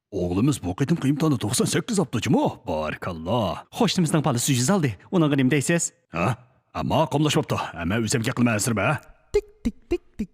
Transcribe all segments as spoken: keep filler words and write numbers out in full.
ئوغلىمىز بۇ قېتىمقى ئىمتىھاندا توقسان سەككىز ئاپتۇ جۇمۇ. بارىكاللا. قوشنىمىزنىڭ بالىسى يۈز ئالدى. ئۇنىڭغا نېمە دەيسىز؟ ھە؟ ئەمما قاملاشماپتۇ. ئەمما ئۆزۈم گەپ قىلماي ئەنسىرىمە. تىك، تىك، تىك، تىك.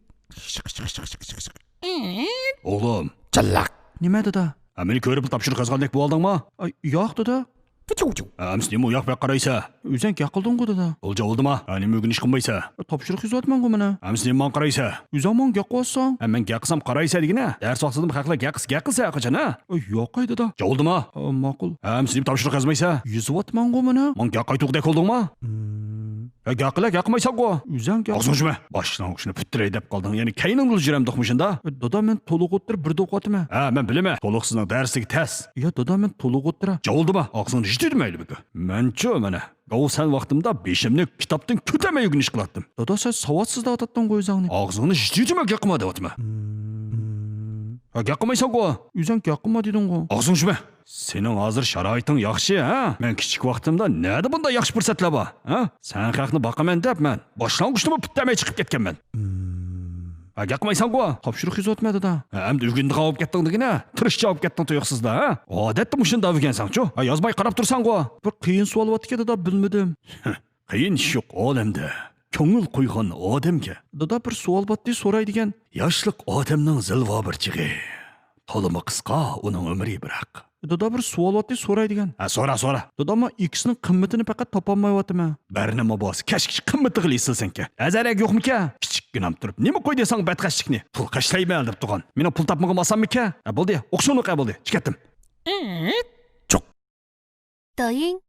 ئوغلۇم. جاللاق. نېمە، دادا؟ ھە، مېنى كۆرۈپ تاپشۇرۇق يازغاندەك بولدۇڭما؟ ئاي، ياق، دادا. ۋۇچۇ، ۋۇچۇ. ھە، ئەمىسە نېمە ئۇياق بۇياق قارايسە؟ ئۆزەڭ گەپ قىلدىڭغۇ، دادا. بولدى، بولدىما؟ ھە، نېمە ئۆگىنىش قىلمايسە؟ ئە، تاپشۇرۇق يېزىۋاتىمەنغۇ مانا. ئەمىسە نېمە ماڭا قارايسە؟ ئۆزەڭ ماڭا گەپ قىلساڭ. ھە، مەن گەپ قىلسام قارايسە دېگىنە. دەرس ۋاقتىدىمۇ خەقلەر گەپ قىلسا، گەپ قىلسا قاچان، ھە؟ ئە، ياقاي، دادا. جاۋۇلدىما؟ ئە، ماقۇل. ھە، ئەمىسە نېمە تاپشۇرۇق يازمايسە؟ يېزىۋاتىمەنغۇ مانا. ماڭا گەپ قايتۇردەك بولدۇڭما؟ ھە، گەپ قىلە، گەپ قىلمايسەنغۇ. ئۆزەڭ گەپ. ئاغزىڭنى ئاچما. باشلاڭ ئوقۇشنى پۈتتۈرەي دەپ قالدىڭ. يەنە كەينىڭدىلا يۈرەمدۇق مۇشۇندا. ئە، دادا، مەن تولۇق ئوتتۇرا بىردە ئوقۇۋاتىمەن. ھە، مەن بىلىمەن. تولۇق سىزنىڭ دەرسلىكى تەس. يا، دادا، مەن تولۇق ئوتتۇرا. جاۋۇلدىما، ئاغزىڭنى يېتىۋەتمەيلى بۈگۈن. مەنچۇ مانا. گاۋ سەن ۋاقتىمدا بېشىمنى كىتابتىن كۆتەرمەي ئۆگىنىش قىلاتتىم. دادا، سەن ساۋاتسىز دەۋاتاتتىڭغۇ ئۆزەڭنى. ئاغزىڭنى يېتىۋەتمە، گەپ قىلما دەۋاتىمەن. ھە، گەپ قىلمايسەنغۇ. ئۆزەڭ گەپ قىلما دېدىڭغۇ. ئاغزىڭنى ئاچما. سېنىڭ ھازىر شارائىتىڭ ياخشى، ھە؟ مەن كىچىك ۋاقتىمدا نەدە بۇنداق ياخشى پۇرسەتلەر بار، ھە؟ سەن خەقنى باقىمەن دەپ مەن باشلانغۇچنىمۇ پۈتتۈرمەي چىقىپ كەتكەنمەن. ھە، گەپ قىلمايسەنغۇ؟ تاپشۇرۇق يېزىۋاتىمەن، دادا. ھە، ئەمدى ئۆگىنىدىغان بولۇپ كەتتىڭ دېگىنە. تىرىشچان بولۇپ كەتتىڭ تۇيۇقسىزلا، ھە؟ ئادەتتە مۇشۇنداق ئۆگەنسەڭچۇ؟ ھە، يازماي قاراپ تۇرساڭغۇ. بىر قىيىن سوئال بارتىكەن، دادا، بىلمىدىم. قىيىن ئىش يوق ئالەمدە، كۆڭۈل قويغان ئادەمگە. دادا، بىر سوئال باتتى، سوراي دېگەن. ياشلىق ئادەمنىڭ زىلۋا بىر چېغى، تولىمۇ قىسقا ئۇنىڭ ئۆمرى بىراق. دادا، بىر سوئال باتتى، سوراي دېگەن. ھە، سورا، سورا. دادا، مەن ئىكسنىڭ قىممىتىنى پەقەت تاپالمايۋاتىمەن. بەرنېمە بولسا، كەچكىچە قىممىتىغىلا ئېسىلسەنكەن. ھەزەرەك يوقمىكەن؟ كىچىككىنەم تۇرۇپ، نېمە قويدى ساڭا بەتخەجلىكنى؟ پۇل خەجلەيمەن دەپ تۇرغان. مېنىڭ پۇل تاپمىغىنىمغا ئاسانمىكەن؟ ھە، بولدى، ئوقۇشۇڭنى ئوقۇ، بولدى، چىقىپ كەتتىم. 抖音